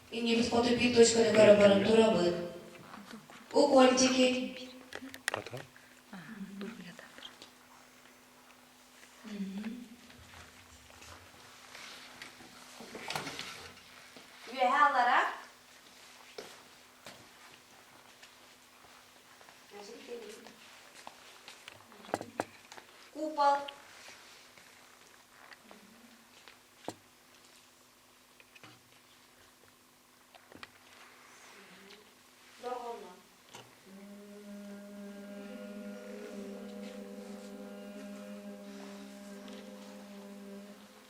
Иннибит хоту биир точканы көрө баран турабыт. Укольчики. Потом. Үөһэ аллара. Купол. Дорҕоонно.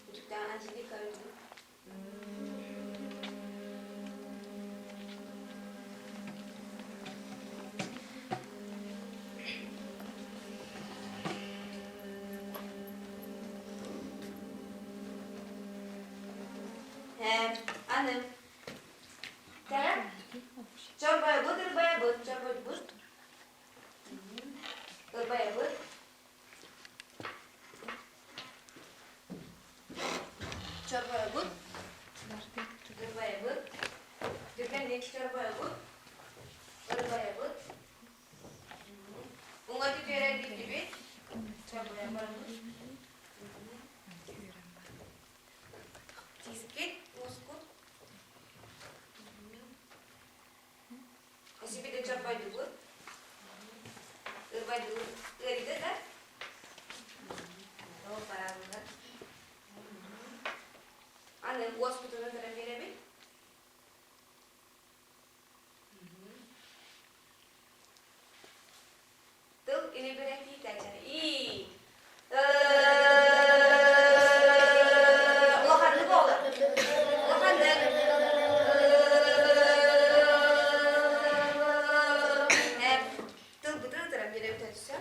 Үтүктээн Анжелика өлдү. Аны Чорбойбут, ырбайбыт, чорбойбут. Ырбайбыт. Чорбойбут. Ырбайбыт. Түргэнник чорбойбут. Ырбайбыт. Уҥа түтүөрэр биллибит. Чорбойон барабыт. Тискит, мускут. Эсипиде чорбойдубут. Ырбайдыбыт. Ыарыйда да? Ол барабыллар. Аны уоспутунан ыран биэрэбит. Тыл илибирэтиитэ И. Улаханнык оҕолор. Улаханнык. Тылбытын ытыран биэрэбит өссө.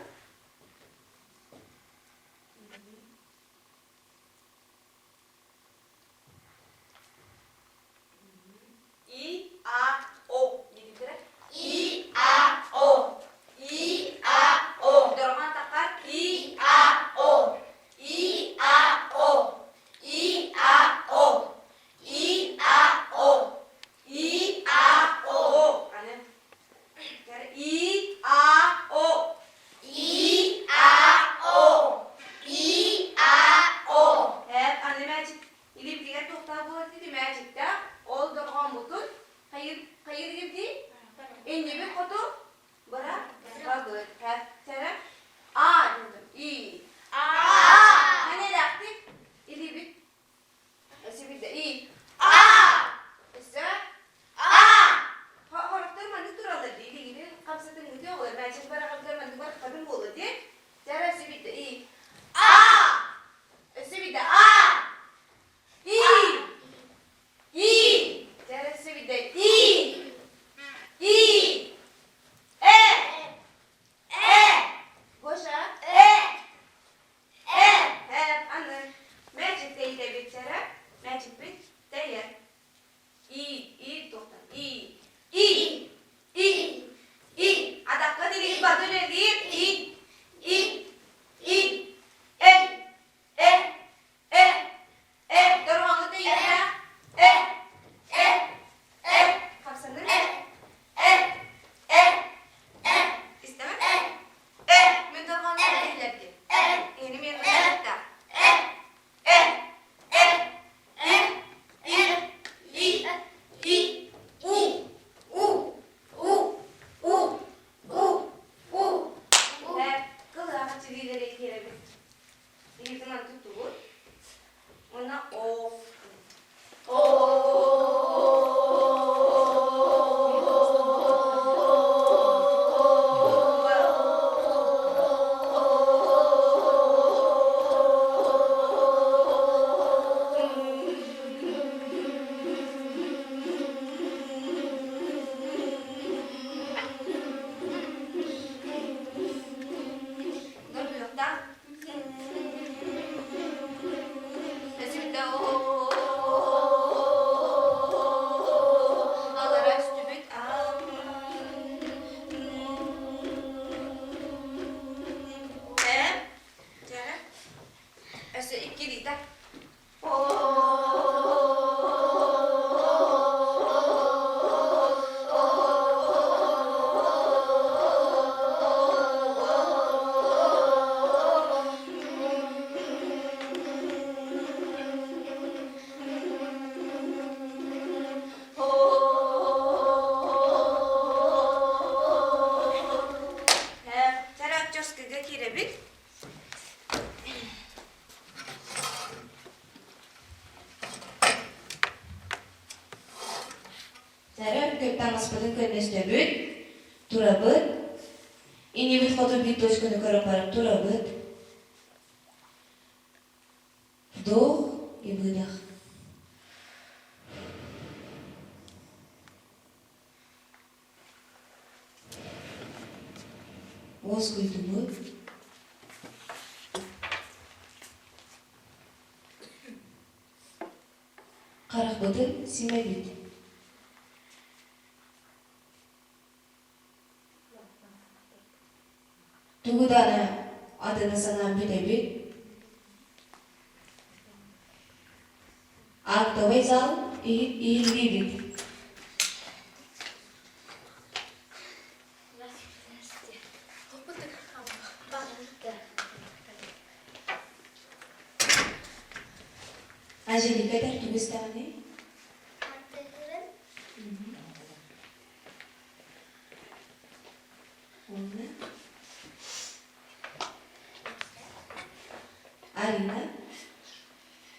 Сэрэ көп таҥаспытын көннөстөбүт, турабыт. Иннибит хоту биир точканы көрөн баран турабыт. Вдох и выдох. Уоскуйдубут. Харахпытын симэбит. Тугу даҕаны атыны санаан бүтэбит. Актовый зал иһиллиибит. Анжелика этэр тугу истэҕиний? Уонна Арина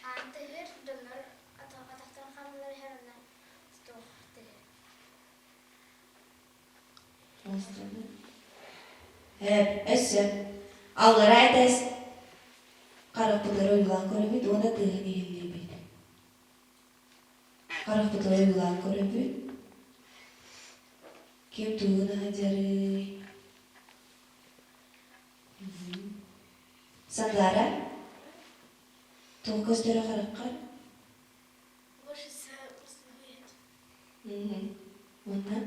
Аантыһыр дьоннор атахтарын хаамаллар иһэр онно туох тыһыр. Эп, өссө аллараа этээс харахпытыгар ойуулаан көрөбүт уонна тыаһын иһиллиибит. Харахпытыгар ойуулаан көрөбүт. Ким тугун сылдьарый? Сандаара, туох көстөрө хараххар? Уонна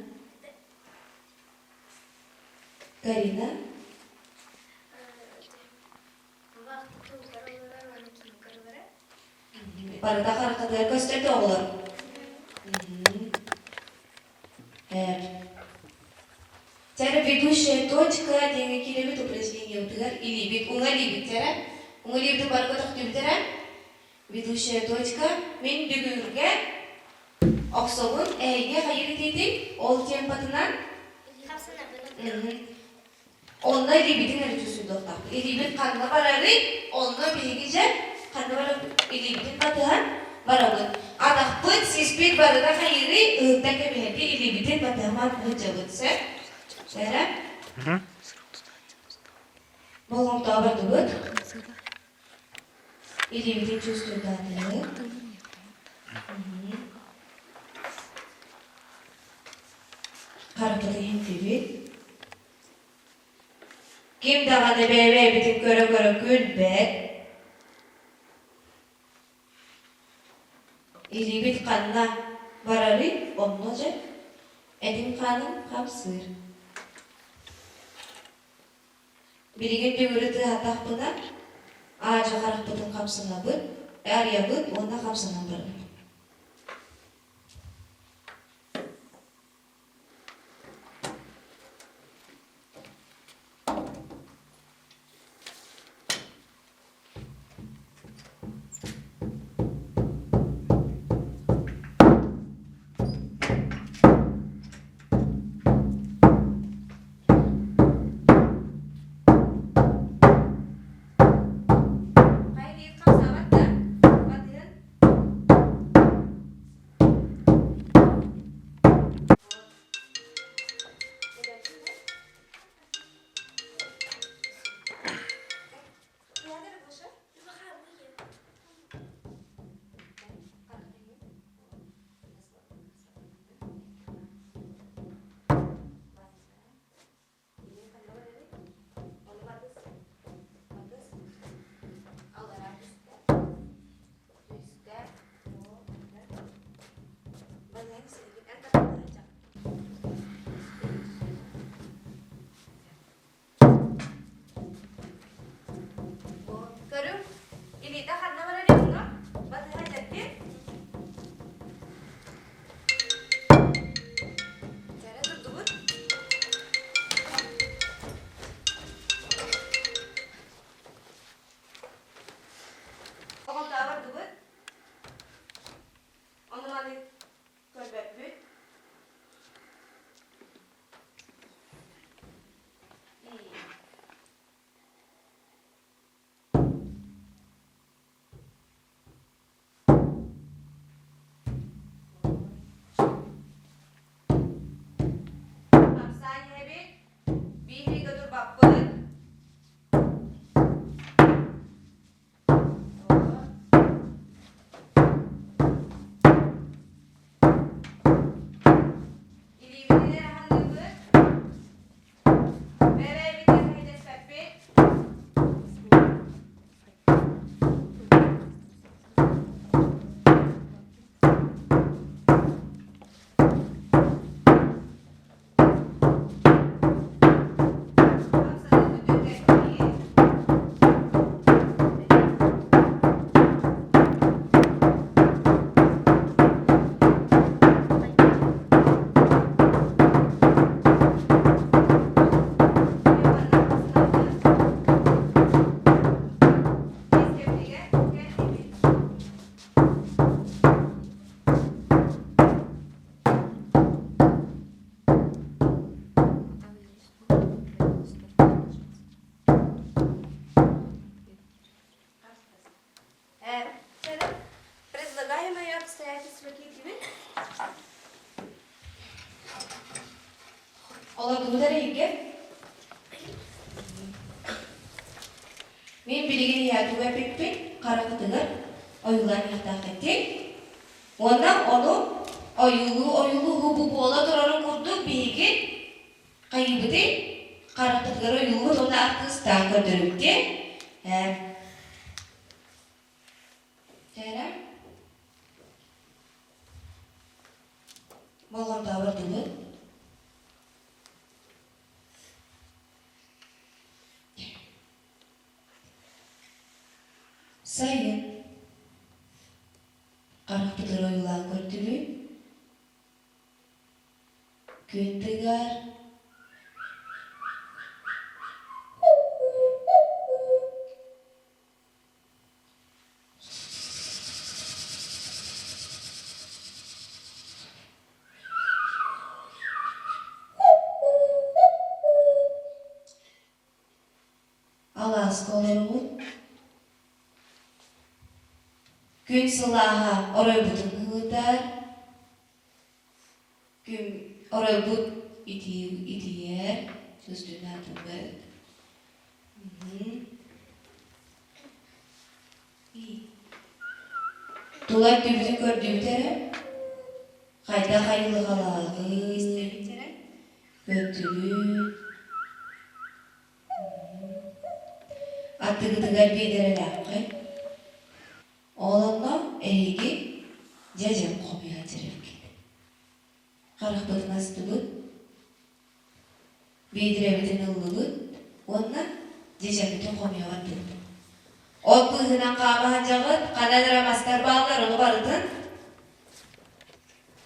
Карина? Барыта хараххытыгар көстөр да оҕолор? Тәрі ведущая точка диэҥҥэ киирэбит упражнениебытыгар илиибит уҥа илиибит тәрэ уҥа илиибитин барыга тохтуубут эрэ ведущая точка мин бүгүҥҥэ охсобун эһиги хайыыр итиитин ол темпатынан онно илиибитин эрэ чувствуйдуохтаахпыт илиибит ханна барарый онно биһиги дьэ ханна барабыт илиибитин батыһан барабыт атахпыт сиспит барыта хайыырый ыһыктан кэбиһэрдии илиибитин батыһаман сылдьабыт сөп эрэ болҕомтоҕо бардыбыт илиибитин чувствуйдаатыбыт харахпытын иһинтибит Ким даҕаны бэйэ-бэйэбитин көрө-көрө күлбэт. Илиибит ханна барарый, онно дьэ этим-хааным хамсыыр. Билигин дүҥүрү тыаһаттахпына, аадьа харахпытын хамсанабыт, арыйабыт уонна хамсанан барабыт. Хайа биир хамсаабат да, батыһын. Олордубут эрэ иһиргэ. Мин билигин иһэ тугу эппиппин харахытыгар ойуулаан иһиэхтээх этим. Уонна ону ойуулуу-ойуулуу бу буола турарын курдук биһиги хайыыбытый харахпытыгар ойуулуубут уонна артыыстаах көрдөрүбүт ээ Чээрэ болҕомтообор дылы Сайын харахпытыгар ойуулаан көрдүбүт Күн тыгар Алааска олоробут. Күн сылааһа оройбутун ыһыытар, күн оройбут итийэр, сыстынаатыбыт. Тула өттүбүтүн көрдүбүт эрэ, хайдах айылҕалааҕый, көрдүбүт. Аттыгытыгар биэдэрэлээххит. Ол онно эһиги дьэдьэн хомуйа сылдьар Харахпытын астыбыт, биэдэрэбитин ыллыбыт уонна дьэдьэммитин хомуйа бардыбыт. От быыһынан хаама сылдьаҕыт, ханан эрэ мастар бааллар, ону барытын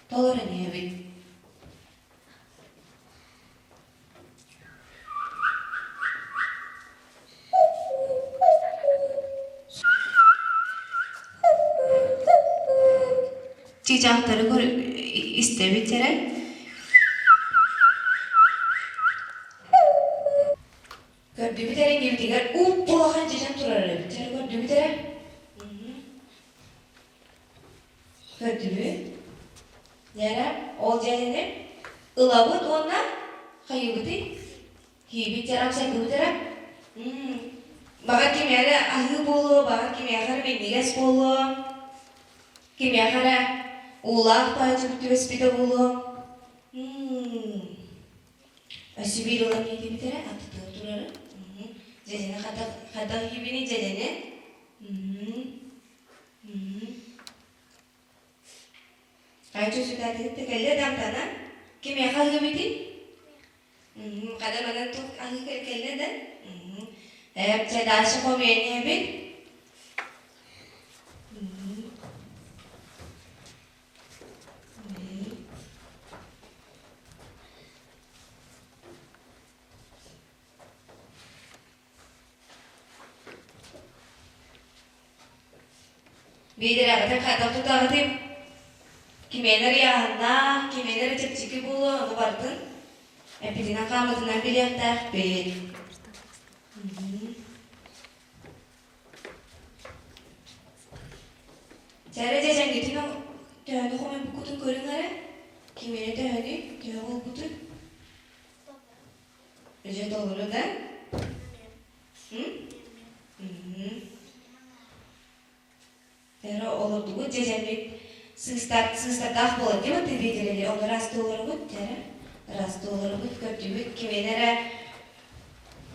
толорон иһэбит. Чыычаахтары истэбит эрэ. Көрдүбүт эрэ иннибитигэр уп-улахан дьэдьэн турар эбит. Көрдүбүт эрэ. Көрдүбүт. Дьэ ол дьэдьэни ылабыт уонна хайыыбытый? Киибит дьэ амсайдыбыт эрэ. Баҕар кимиэхэ эрэ аһыы буолуо, баҕар кимиэхэ эрэ минньигэс буолуо, кимиэхэ эрэ уулаах таачыбыт түбэспитэ буолуо. Өссө биир ылан иитибит эрэ, аттытыгар турары. Дьэдьэни хайдах хайдах иибиний дьэдьэни? Хайчы сүтаатыгыт кэллэ да амтана? Кимиэхэ аһыыбытый? Хада манан туох аһыы кэллэ да? Эп, чэ, дальше хомуйан иһэбит. Биэдэрэҕитин хайдах тутаҕытый? Кимиэнэ эрэ ыйааһыннаах, кимиэнэ эрэ чэпчэки буолуо, ону барытын эппитинэн-хааммытынан билиэхтээхпит. Чэрэ дьэдьэҥҥитин төһөнү хомуйбуккутун көрүҥ эрэ. Кимиэнэ төһөнүй, төһө буолбутуй? Дьэ толору да? Эрэ олордубут дьэдьэммит сыыстар сыыстардаах буолар дии баттыы биэдэрэлии ону ыраастыы олоробут эрэ ыраастыы олоробут көрдүбүт кимиэнэ эрэ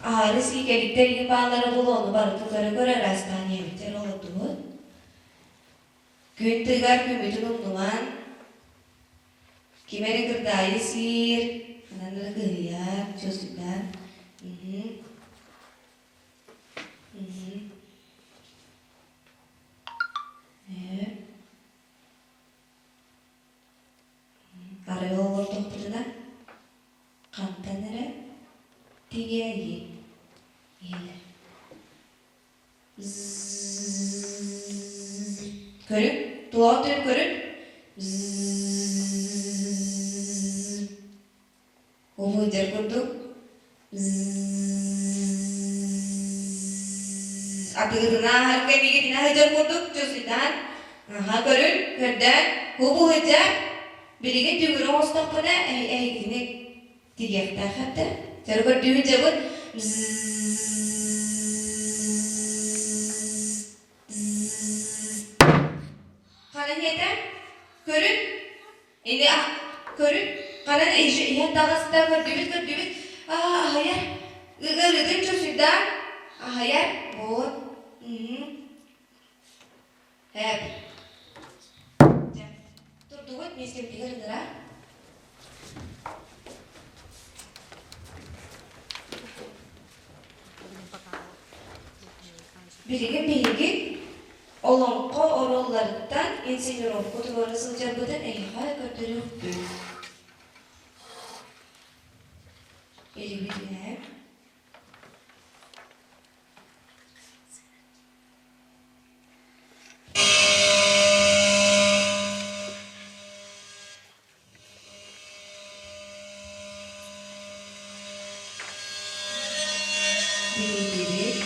аһары сиикэликтэр игин бааллара буолуо ону барытын көрө-көрө ыраастаан иһэбит эрэ олордубут күн тыгар күммүтүн умнуман Ким эрэ кырдаайы сиир, ханан эрэ кыһыйар, чуостуйдаан. Арай ол олордохпутуна хантан эрэ тигээйи иһэлэр. Көрүҥ, туоҕа түһэн көрүҥ. Улуйдар курдук. Атыгытына аһарга мигитинэ сылдьар курдук чусуйдаан. Аха көрүн, көрдөөн, кубу сылдьар. Билигин түҥүрү оҥостохпуна эһигитини. Тигиэхтээх этэ. Чөрө көрдүүбүт дьабыт Ханан ийэтэ? Көрүн. Ини көрүн. Ханан иһэн таҕыста көрдүбүт көрдүбүт. Аһайар. Ыарыытын чочуйдаан. Аһайар. Вот. Эп. Турдугут миэстэмтигэр ыныра. Билигин биһиги олоҥхо оруолларыттан инсценировка туруора сылдьарбытын эһиэхэ көрдөрүөхпүт. Илибитинэ Билиибит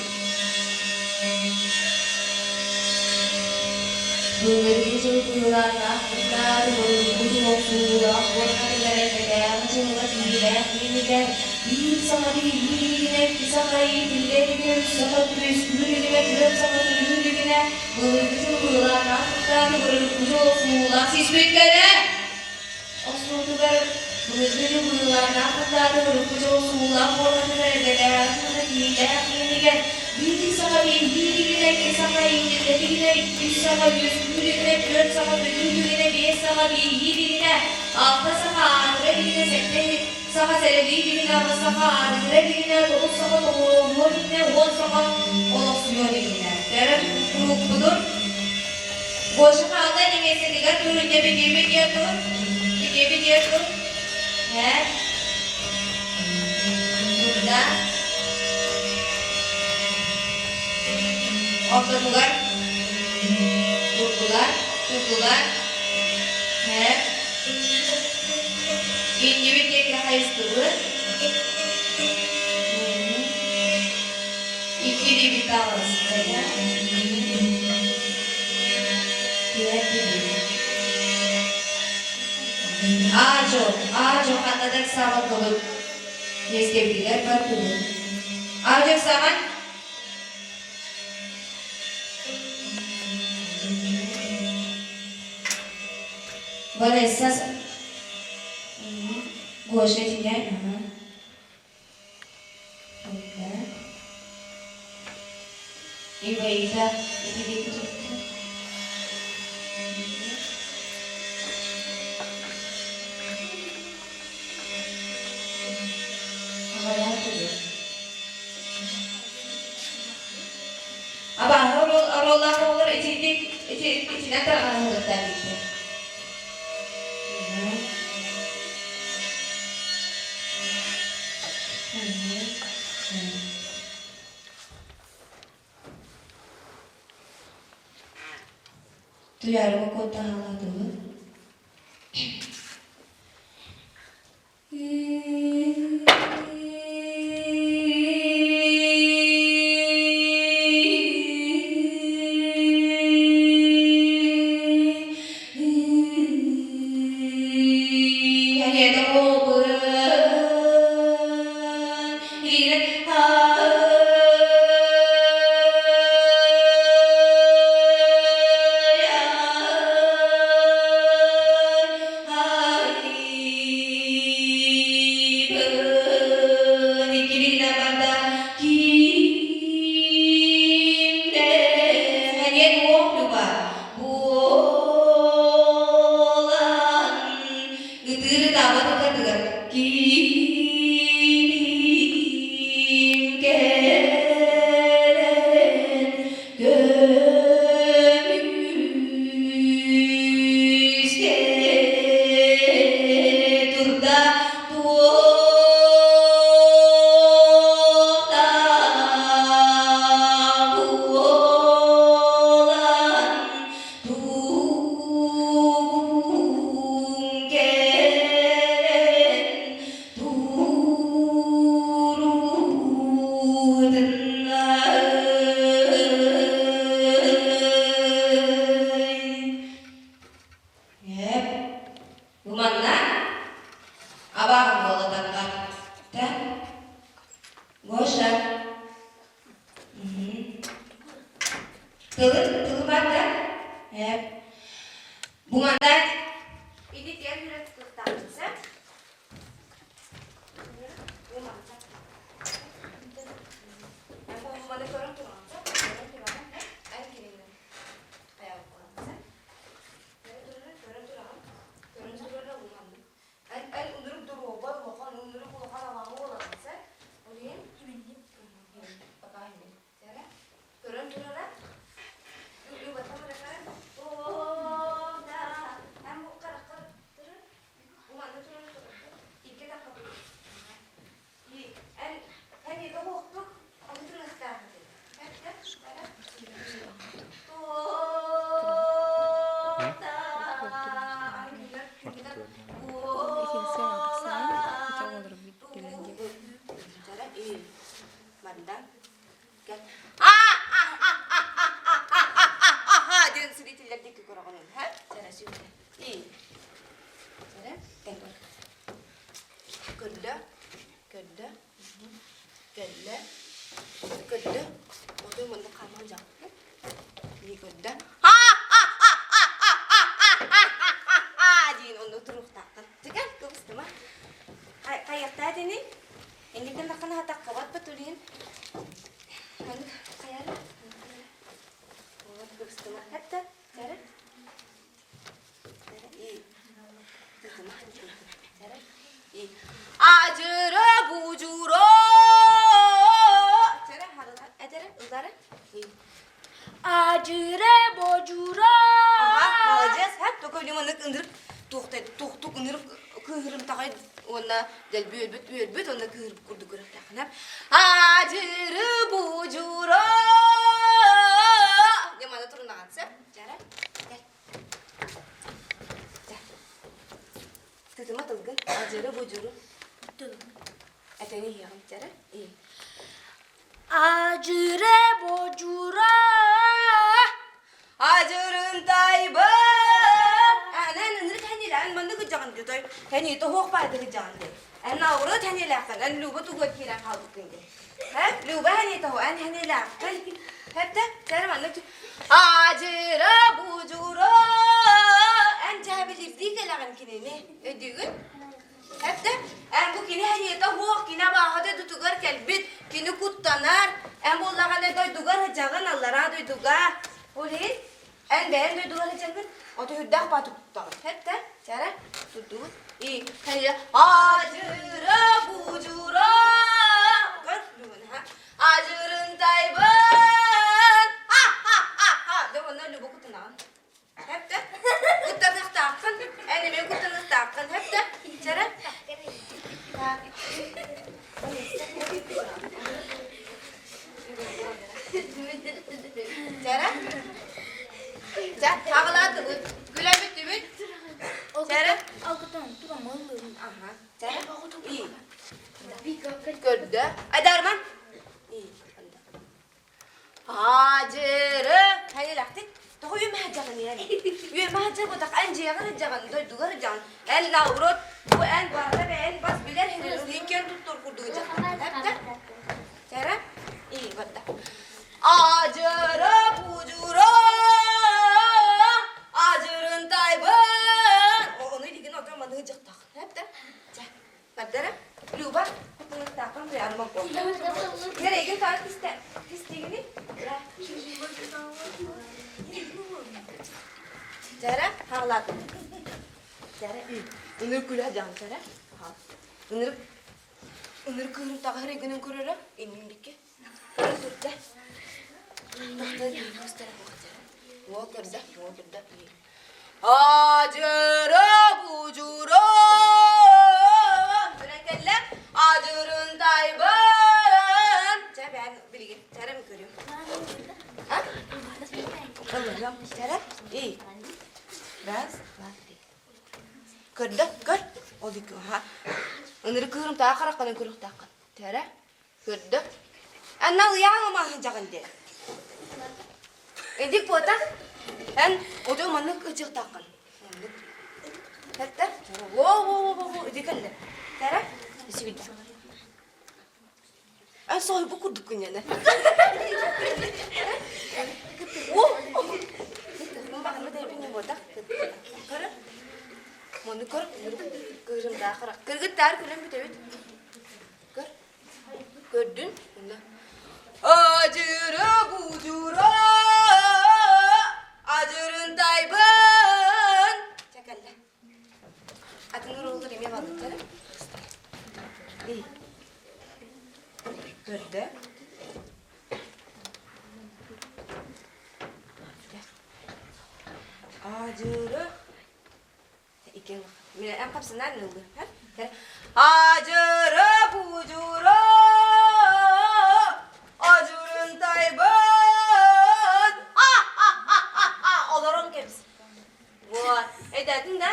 Былыргы дьыл быһыылаах кытаары былыргы охсуулаах уонна тэлэрэтэлээх дьылҕа киһилээх иинигэр биир саҥа биһиигинэ икки саҥа иитиллэ илигинэ үс саха үөскүүр илигинэ түөрт саҥа төрүүр илигинэ былыргы дьыл быһыылаах кытаары былыргы дьыл охсуулаах сиспиттэрэ Остуолугар былыргы быһыылаах кытааты урукку дьол суулаах буолбатыгар эрдэлээх уонна киһилээх иэнигэр биир саха биирдииригинэ икки саха иитиллэтигинэ үс саха үөскүүрүгүнэ түөрт саха бүтүүтүгүнэ биэс саха бииһииригинэ алта саха аатыра илигинэ сэттэ саха сэрэлии илигинэ аҕыс саха аатыра илигинэ тоҕус саха тоҕуоруо илигинэ уон саха олохсуйуо илигинэ Төрөт курукпутун Гоша хаалла немецкэтигэр туруйда бигиэби тур бигиэби тур Һэ Турда Ортотугар турдулар турдулар Һэ Иннибит диэки хайыстыбыт Иккилиибит таҕыста Аа-дьо, аа-дьо ханна да ыксаабаккабыт миэстэбитигэр бардыбыт. Аа-дьо ыксааман Ванесса Гоша итинэ Иваида итини тутта. Аҕалаах тугу? Абааһы оруоллаах оҕолор итинник ити итинэн тарҕаныһыктар дийтэ. Туйаарыма куоттаһалаатыбыт. Буолан ытыыр ытаабат ыккардыгар кимим кэлэн көмүскэ турда туохтаах буолан Тугун кэлэн туурутуннай. Эп, бу манна Тылы, тылы бар да? Ээ. Бу манна ити тиэр хүрэ тутуохтаахпытса. Бу манна. Бу маны көрөн тураҕын, көрөн тураҕын, эн кинини хайаабыккын. Көрөн тураҕын, көрөн турара бу манна. Эн эн ынырык доруобай улахан ынырык улахан абааһы буолаҕын сэ. Ол иһин пока иһин. Көрөн турара. Эн бу хараххар турар. Бу манна турар икки тахха турар. Эн эн ити оһохтук аны турастаахыты. Диэн зрителлэр диэки көрөҕүн һэ? Көрдө, көрдө, кэллэ, көрдө, отой манна хааман дьаҕытты. Ии көрдө. Диин онно туруохтааххын. Түгэн кыбыстыма. Хайахтаа тини? Инниттэн таххана хатаххабат батулин. Маннык хайара. Вот кыбыстыма. Хатта, сара. Ажыра бужуро Ажыра божуро Ага, молодец. Һәп, только маннык ындырып туохтай туохтук ындырып кыыһырым таҕай уонна дэлби үөрбүт үөрбүт уонна кыыһырып курдук көрөхтөөххүнэ. Ажыры бужуро Дьэ маны турунаҕын сөп. Дьара. Кэл. Тытыма тылгын, ажыры-будьуру. Этэҥи иһиэҕим, чэрэ. Ажыры бодьура. Ажырын тайбын. Анан ынырык ханилаан манны кыдьаҕын дьотой. Хани тоһуох баады кыдьаҕын дей. Эн науры ханилааххын, эн Люба тугуот киирэн хаалбыккын дей. Һэ, Люба хани тоһу, эн ханилааххын. Хэттэ, чэрэ маннык Ажыра бужура эн дьээбэлирдии кэлэҕин кинини өйдүүгүн? Эптэ эн бу кини хэниэтэ суох кини абааһыта дутугар кэлбит кини куттанар эн буоллаҕына дойдугар сыдьаҕын аллараа дойдуга ол иһин эн бэйэҥ дойдугар сыдьаҥҥын ото үрдээх баатык туттаҕын эптэ чара туттубут и хэниэ ажыра бужура көр бүгүн ха Ажырын тайбын! Ха-ха-ха-ха! Дьэ, онно Люба кутунаҕын. Хэптэ. Куттаныахтааххын. Эн эмиэ куттаныахтааххын. Хэптэ. Чэрэ. Чэрэ. Чэ, хаҕылаатыбыт. Күлэн бүттүбүт. Чэрэ. Аха. Чэрэ. И. Көрдө. Айдарман. Аадьыры. Хайылахтык. Тоҕо үөмэ дьаҕын эн? Үөмэ дьабытах эн дьиэҕэр дьаҕын, дойдугар дьаҕын. Эн наурот, бу эн барыта бэйэн бас билэр хирин киэн туттар курдук дьаҕын. Эптэ? Сэрэ? И барда. Ажыры бужура ажырын тайбын. Ону илигин отон маныгы дьахтах. Эптэ? Чэ. Бардара, Люба, кутуҥуттаахпын куйаарыма буол. Эрэйгин таҕа кистэ, кистигини? Чара, хаалаат. Чара, ыныр күлэ дьаҥ чара. Ыныр ыныр кыырым таҕа эрэйгинэн көрөрө, иннин бикке. Көрө турда. Тохтор Уол көрдө, уол көрдө. Ажыра бужура Бүрэн кэллэ. Ажырын тайбын. Чэ бээн билигин чэрэм көрүм. А? Ыллыгым чэрэ. И. Раз, два, три. Көрдө, көр. Ол икки аха. Ыныры кыырым таа хараххынан көрүөхтааххын. Тэрэ. Көрдө. Анна ыйаан омааһын дьаҕын диэн. Эдик буота. Эн оту маннык ычыктааххын. Маннык. Хэтте. Во во во во во иди кэллэ. Тара. Исигин. Эн соһуйбут курдуккун яна. Муну көр, кыырымдаах харах. Кыргыттаар күлэн бүтэбит. Көр. Көрдүн? Онно. Ажыра будура ажырындайбын. Чэ кэллэ. Атын уруулар эмиэ балыктары. Көрдө. Ажыры Ажыры бужура ажырынтайбын олорон кэбис вот өйдөөтүн да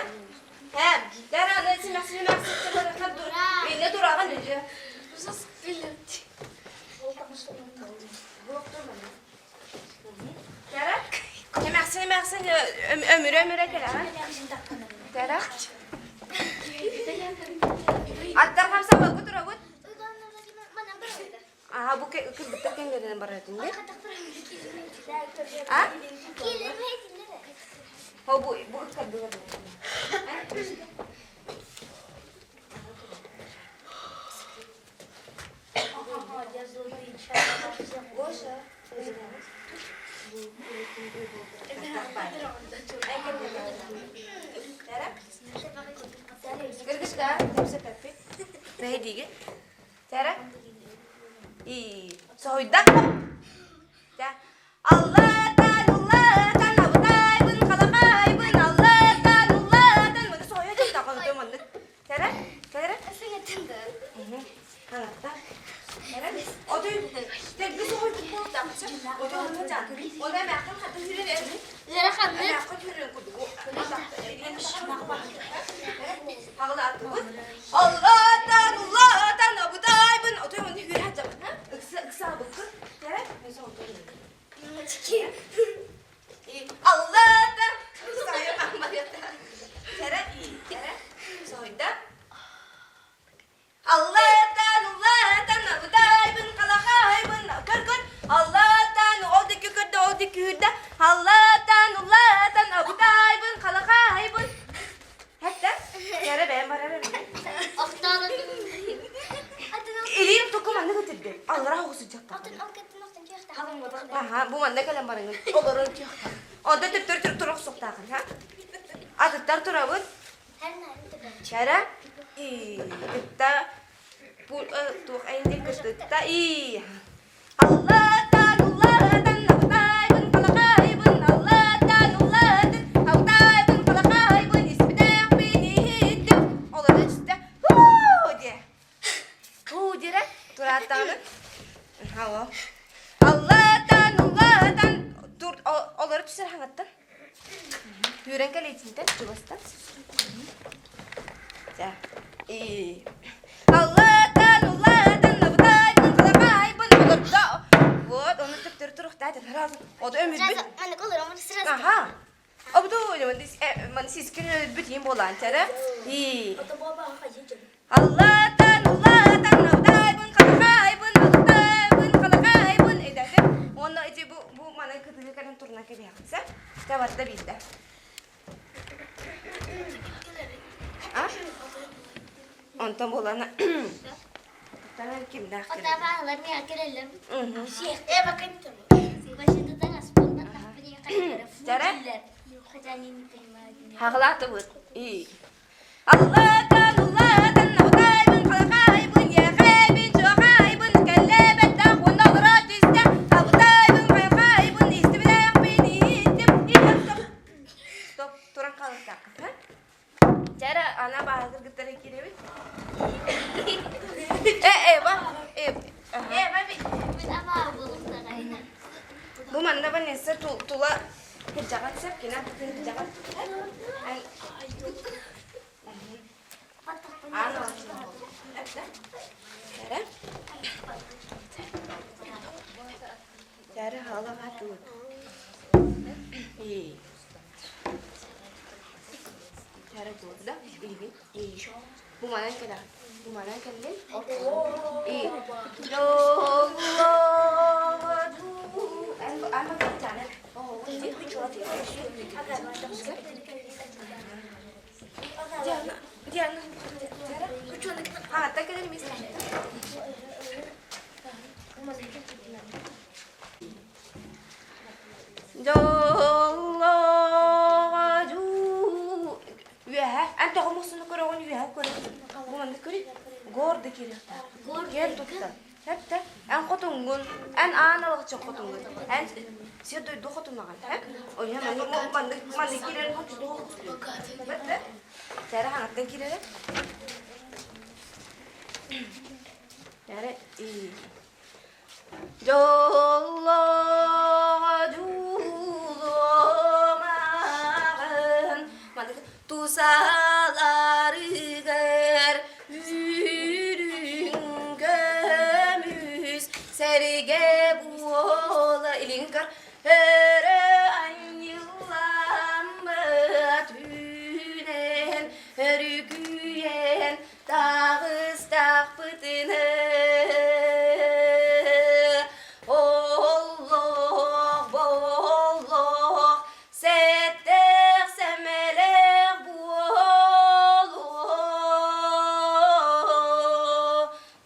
һэм дәраны инне тураҕын үдү Эмээхсин эмээхсин өмүрэ өмүрэ кэлэҕин. Тэра. Аттар хамсаммакка турабыт. Аха бу кыргыттар кэҥгэринэн баратын дии. А? Хо бу бу ыккардылар. Соһуйда. Аллатан, уллатан, абытайбын, халамайбын, аллатан, уллатан. Маны соһуйа дьон маннык. Кэрэ, кэрэ. Аллатан, уллатан, абытайбын. Отой маны хүрэ жабын. Ыкса, ыкса быккы. Кэрэ, мен Аллата! Кэрэ, кэрэ. Соһуйда. Аллатан, уллатан, абытайбын, халахайбын, көр-көр, Аллатан, ол диэки көрдө, ол диэки үүрдэ, Аллатан, уллатан, абытайбын, халахайбын. Хэттэ, кэрэ бэйэм барар Илиим туку маннык ытырды. Аллара оҕусуйдьахта. Аха, бу манна кэлэн бараҥын. Олорон тиэхтэ. Онто төптөр түрк турук суохтаахын, ха? Атыттар турабыт. Чара и кытта туох эйинди кытта и Аллатан уллатан абытайбын халахайбын аллатан уллатан абытайбын халахайбын испитээхпин иһиттим олорон түстэ хуу диэ хуу диэрэ турааттаҕына алло аллатан уллатан олоро түсэр хаҥаттан Үүрэн кэлиитинтэн чугастан. Дьэ. И. Аллатан, уллатан, абытайбын, халабайбын, олордо. Вот, ону төптөрү туруктаатын. Сразу. Оду өмүрбүт. Аха. Обду, ман сискин өлбүт иин буолаан чара. И. Аллатан, уллатан, абытайбын, халахайбын, алытайбын, халахайбын эдэтим. Уонна ити бу бу маны кытыгы кэлэн турна кэбиһэҕитсэ. Табатта биирдэ. А? Онтон буолана Тутан кимдаах кэлэр. Хаҕылаатыбыт. И. Аллатан, уллатан, абытайбын, халахайбын, иэхэйбин, чуохайбын, кэллэбэттэх уонна олоро түстэ, абытайбын, хайхайбын, истибилээхпин, иһиттим, иһэн стоп. Стоп, туран хаалыктаахха. Чара, ана баһылгыттара киирэбит. Э, Эва, э, Бу манна Ванесса тула кырдьаҕас сеп, кина кырдьаҕас. Бу манан кэлэҕин. Бу манан кэллин. И Диана, Диана, А, так это место. Дьоллоҕо үөһэ эн тоҕо мусуну көрөҕүн үөһэ көрө бу манна көрүй гор да киириэхтээх киэр тутта Эптэ эн хотуҥҥун эн аан алҕыччын хотуҥҥун эн сир дойду хотунаҕын эн ойо маннык маннык маннык киирэрин хоту Сэрэ хаҥаттан киирэрэ Сэрэ Дьоллоҕо дьулуомаҕын маннык тусааларыгар үрүҥ көмүс сэргэ буола илин көр өрө анньылламмыт үүнэн өрүкүйэн таҕыстахпытына оллоох боллоох сэттээх сэмэлээх буолуо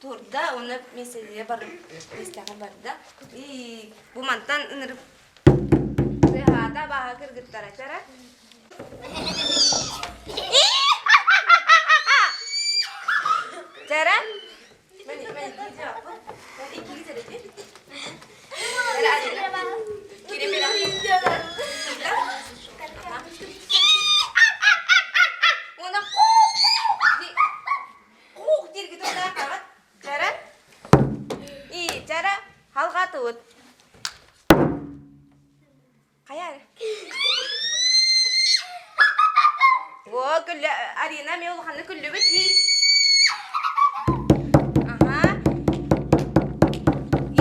турда уонна миэстэлигэ бар миэстэҕэ барда и бу мантан ынырып тыаһаата бааһа кыргыттара чара Чара Чара И чара халҕатыбыт Хайа О, күллэ, Арина эмиэ улаханнык күллүбүт дии. Аха.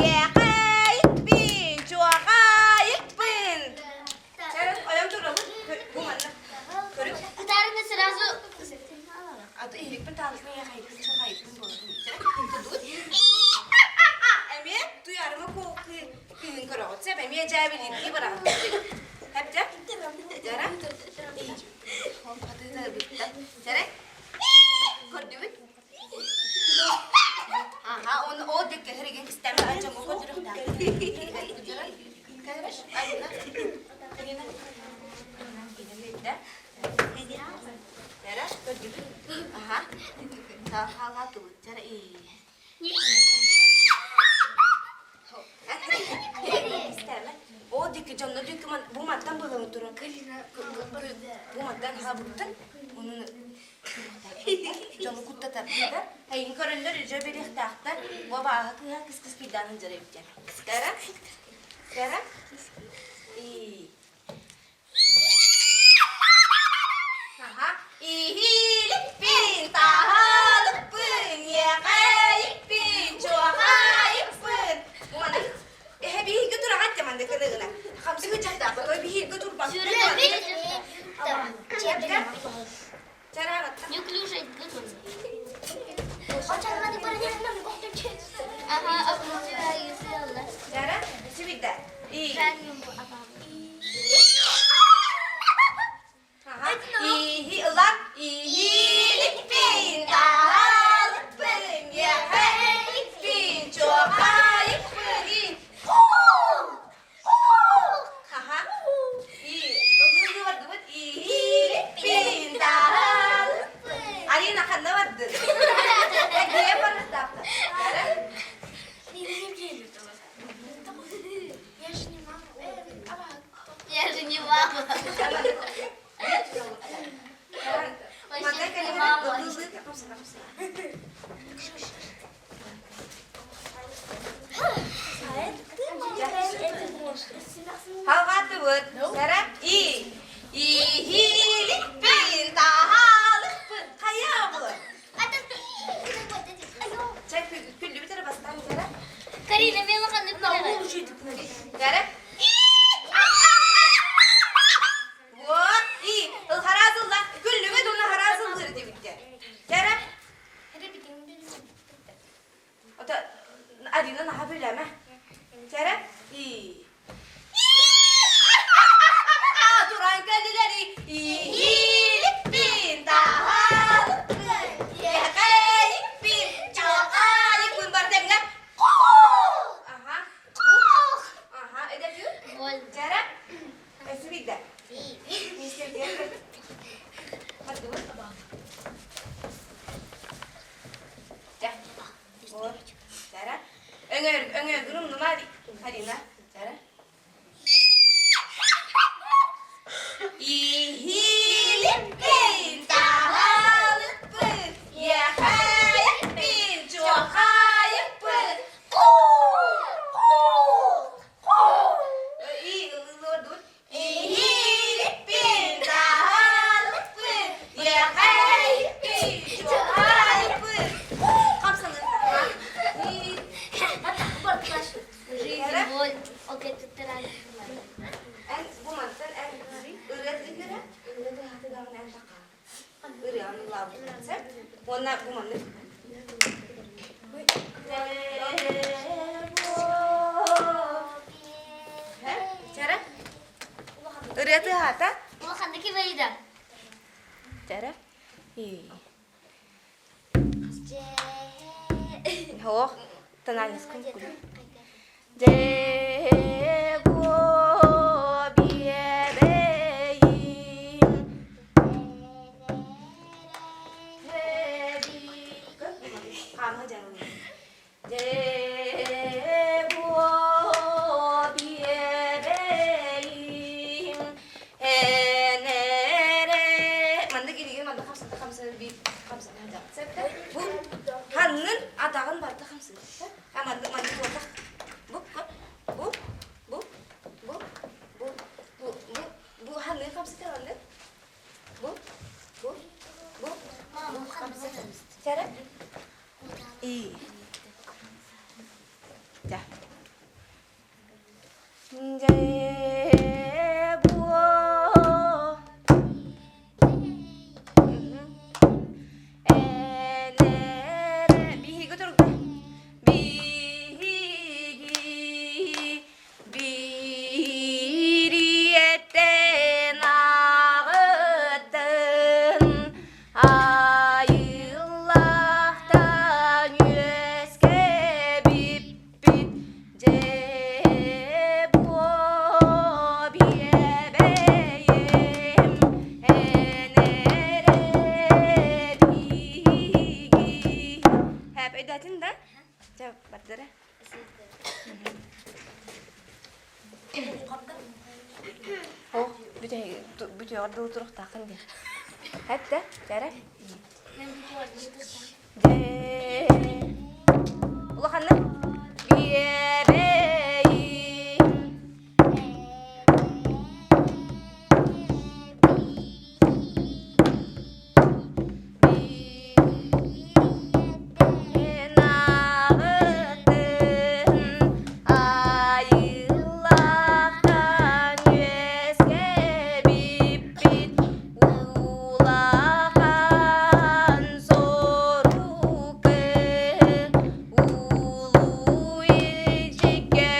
Иэхэйиппин, чуохайыппын. Чарын, ойон турабыт. Бу манна. Көрүк. Кытарыны сразу А то иһирикпин таалыкпын иэхэйиппин, чуохайыппын буолатын. Эмиэ туйарыма кыыһын көрөҕүт сөп эмиэ дьээбилиирдии бараҕыт Хэпчэ Дьара Дьара көрдүбүт Аха оны ол декке хереген кистәме ачам ого жүрөктә Арина Арина Дьара көрдүбүт Аха Хаалаа тубут Дьара О диэки дьонно диэки бу мантан быһылы туран бу мантан хабыттын уну дьону куттатар да эйин көрөллөр үдьө бериэхтаахтар бу абааһы кыыһа кыс кыс кыйдаанын дьара эбиттэр кара кара и Аха. Иһиилиппин, таһалыппын, иэҕэйиппин, чуохайыппын. Маны эһэ биһиги тураҕат те маннык гына хамсыгы чахтаах той биһиги турбат. Неуклюжий Ага, Жара, сибидда. И. Иһи ылан иһиликпин, таһалыкпын, иэхэликпин, чуохайыкпын, и Аха. И ылыы бардыбыт иһиликпин, таһалыкпын. Арина ханна бардын? Эдиэ барыстаахта. Я же не мама. Я же не мама. Вообще не мама. Халҕаатыбыт. Сара и иһииликпин, таһаалыкпын. Хайа булар? Чай күллүбүт эрэ бастаан Сара. Карина, мен улаханнык Сара. Вот и хараазылла күллүбүт уна хараазыллыр дебиттер. Сара. Ото Арина наха бөлөмө. Сара. И. Арина, чара. Иһилиппин, таһалыппын, иэхэйиппин, чуохайыппын, Иһилиппин, таһалыппын, иэхэйиппин, чуохайыппын. Эн бу мантан эн ырыа тыыһыра, ырыа тыаһатыгаҕын эн таха. Ырыаны ылаабытынан сеп. Уонна бу маннык. Чара? Ырыа тыаһата? Улаханнык кибейда. Чара? Хоох, тональность Дьэ-буо биэбэйим Дьэ-буо биэбэйим энэрэ Маннык илиигин маннык хамсата хамсата биир хамсата Бу ханнын атаҕын барыта хамсыыр. А маннык маннык буолбах. Бу бу бу бу бу бу бу бу ханнын хамсыта ханнын. Бу бу бу бу хамсыта. Чара. И. Да. Дьэ буо Энэрэ биһиги турда биһиги бириэттэн аҕыттын айыллахтан үөскэбиппит Дьэ буо биэбэйим эн эрэ биһиги Хэп өйдөөтүн да? Чэ, бардара. О, бүтүөҕэр дылы туруохтааххын диэн. Хэп да, чээрэ. Дьэ, улаханнык биэбэйим Наҕытын айыллахтан үөскэбиппит Улахан сорукы улуу илдьиккэ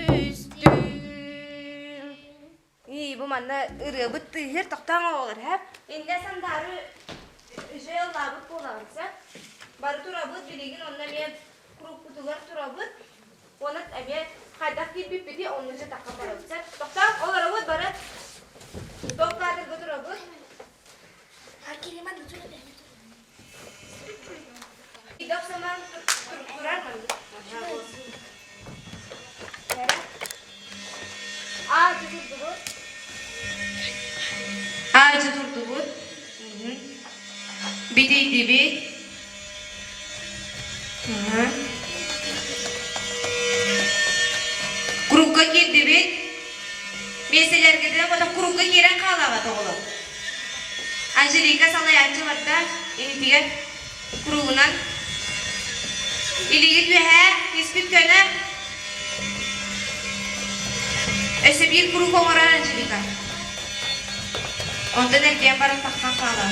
түстүм. Ии, бу манна ырыабыт тыыһыр тохтоон оҕолор, һэ? Иннэ сандаары үчүгэй ыллаабыт буолаҕын, сэ? Бары турабыт, билигин онно эмиэ куруппутугар турабыт. Уонна эмиэ хайдах киирбиппитий оннуча тахха барабыт. Сэ, тохтоон, олоробут бары. Топ кадрга турабыт. Идохсаман турар Аачы турдубут. Аачы турдубут. Битийдибит. Курукка киирдибит. Миэстэлэргитинэн ботох курукка киирэн хаалаҕыт оҕолор. Анжелика салайааччы барда инитигэр куругунан илигит үөһээ испит көнө өссө биир куруук оҥорор Анжелика. Онтон эргийэн баран тахсан хаалар.